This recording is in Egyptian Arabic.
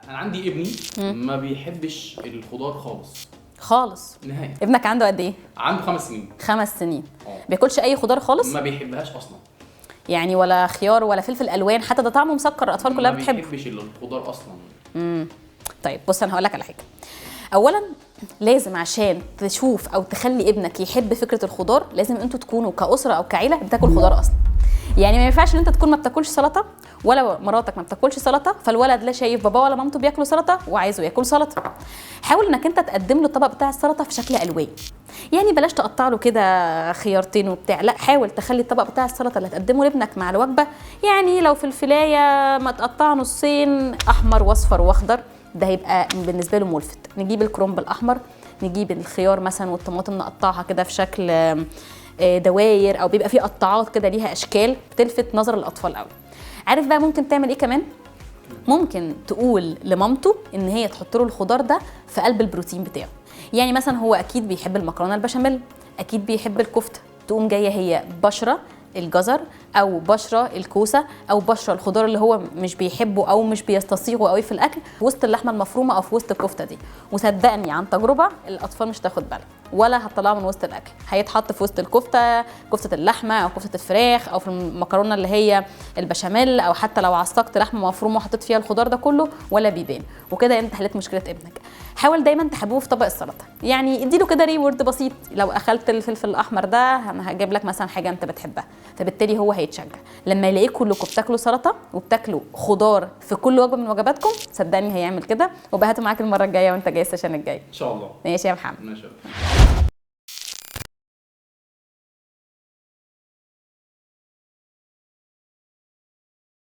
انا عندي ابني ما بيحبش الخضار خالص. خالص؟ نهائي. ابنك عنده قد ايه؟ عنده 5 سنين. 5 سنين. بياكلش اي خضار خالص؟ ما بيحبهاش اصلا. يعني ولا خيار ولا فلفل الوان حتى، ده طعمه مسكر، الاطفال كلها بتحبه. ما بيحبش الخضار اصلا. طيب بص انا هقول لك على حاجة. اولا لازم عشان تشوف او تخلي ابنك يحب فكرة الخضار لازم انتوا تكونوا كاسره او كعيله بتاكل خضار اصلا. يعني ما ينفعش ان انت تكون ما بتاكلش سلطة ولا مراتك ما بتاكلش سلطة، فالولد لا شايف باباه ولا مامته بياكلوا سلطة وعايزه ياكل سلطة. حاول انك انت تقدم له الطبق بتاع السلطة في شكل الوان، يعني بلاش تقطع له كده خيارتين وبتاع، لا حاول تخلي الطبق بتاع السلطة اللي هتقدمه لابنك مع الوجبة، يعني لو فلفلايه ما تقطعها نصين، احمر واصفر واخضر، ده هيبقى بالنسبة له ملفت. نجيب الكرنب الاحمر، نجيب الخيار مثلا والطماطم نقطعها كده في شكل دواير، او بيبقى فيه قطعات كده ليها اشكال بتلفت نظر الاطفال قوي. عارف بقى ممكن تعمل ايه كمان؟ ممكن تقول لمامته ان هي تحط له الخضار ده في قلب البروتين بتاعه. يعني مثلا هو اكيد بيحب المكرونه البشاميل، اكيد بيحب الكفتة، تقوم جاية هي بشره الجزر او بشره الكوسه او بشره الخضار اللي هو مش بيحبه او مش بيستصيغه قوي في الاكل في وسط اللحمة المفرومه او في وسط الكفتة دي. وصدقني عن تجربه الاطفال مش هتاخد بالها ولا هتطلعه من وسط الاكل، هيتحط في وسط الكفتة، كفته اللحمة او كفته الفراخ او في المكرونه اللي هي البشاميل، او حتى لو عصقت لحمه مفرومه وحطيت فيها الخضار ده كله ولا بيبان. وكده انت حليت مشكلة ابنك. حاول دايما تحببه في طبق السلطة، يعني اديله كده reward بسيط، لو اخلت الفلفل الاحمر ده انا هجيب لك مثلا حاجة انت بتحبها، فبالتالي هو هيتشجع لما يلاقيك كلكم بتاكلوا سلطة وبتاكلوا خضار في كل وجبة من وجباتكم. صدقني هيعمل كده. وبهاته معاك المرة الجاية وانت جاي ال session الجاي ان شاء الله. ماشي يا محمد. ماشي.